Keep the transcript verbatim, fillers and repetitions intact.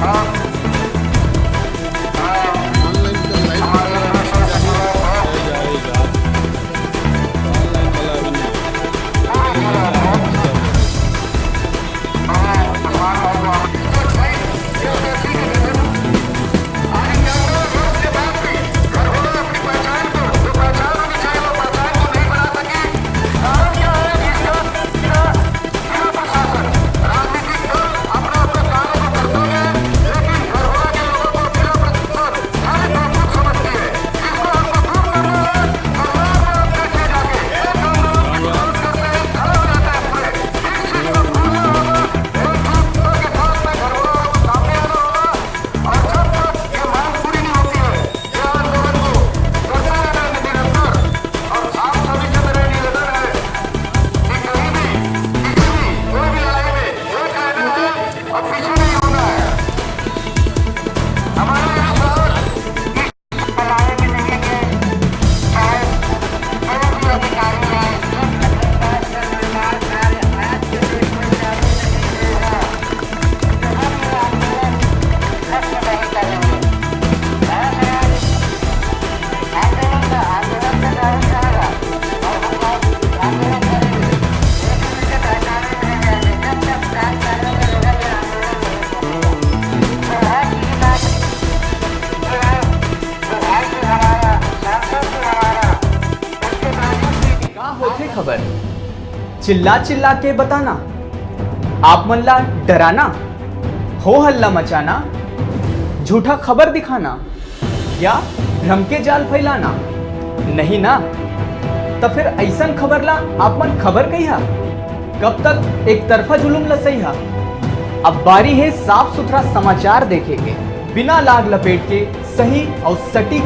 Online का live जाएगा। Online वाला अभी नहीं। का होथे खबर? चिल्ला चिल्ला के बताना, आप मन ला डराना, हो हल्ला मचाना, झूठा खबर दिखाना या भ्रम के जाल फैलाना, नहीं ना? त फिर अइसन खबर ला आप मन खबर कहिहा? कब तक एक तरफा जुलुम ला सहिहा? अब बारी हे साफ सुथरा समाचार देखे के, बिना लाग लपेट के सही अउ सटीक